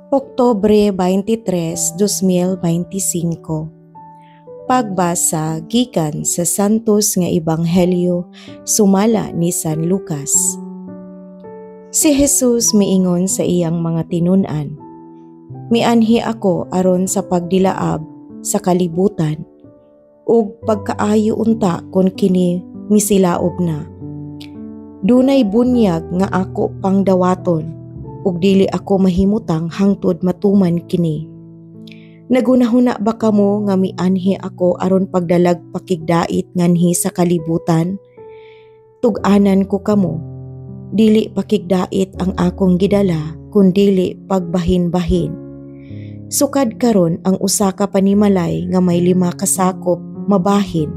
Oktubre 23, 2025. Pagbasa gikan sa Santos nga Ebanghelyo sumala ni San Lucas. Si Jesus miingon sa iyang mga tinun-an, "Mianhi ako aron sa pagdilaab sa kalibutan, ug pagkaayo unta kon kini misilaob na. Dunay bunyag nga ako pang dawaton, ug dili ako mahimutang hangtod matuman kini. Nagunahuna ba kamo nga mianhi ako aron pagdalag pakigdait nganhi sa kalibutan? Tug-anan ko kamo, dili pakigdait ang akong gidala kundili pagbahin-bahin. Sukad karon ang usa ka panimalay nga may 5 ka sakop mabahin,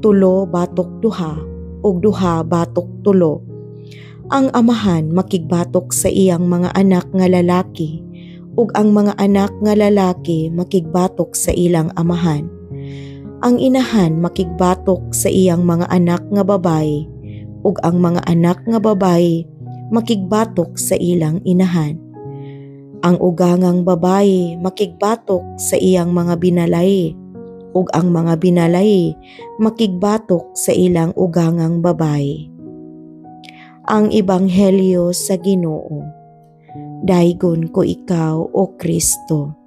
3 batok 2 ug 2 batok 3. Ang amahan makigbatok sa iyang mga anak nga lalaki, ug ang mga anak nga lalaki makigbatok sa ilang amahan. Ang inahan makigbatok sa iyang mga anak nga babayi, ug ang mga anak nga babayi makigbatok sa ilang inahan. Ang ugangang babayi makigbatok sa iyang mga binalay, ug ang mga binalay makigbatok sa ilang ugangang babayi." Ang Ebanghelyo sa Ginoo. Daygon ko ikaw, O Kristo.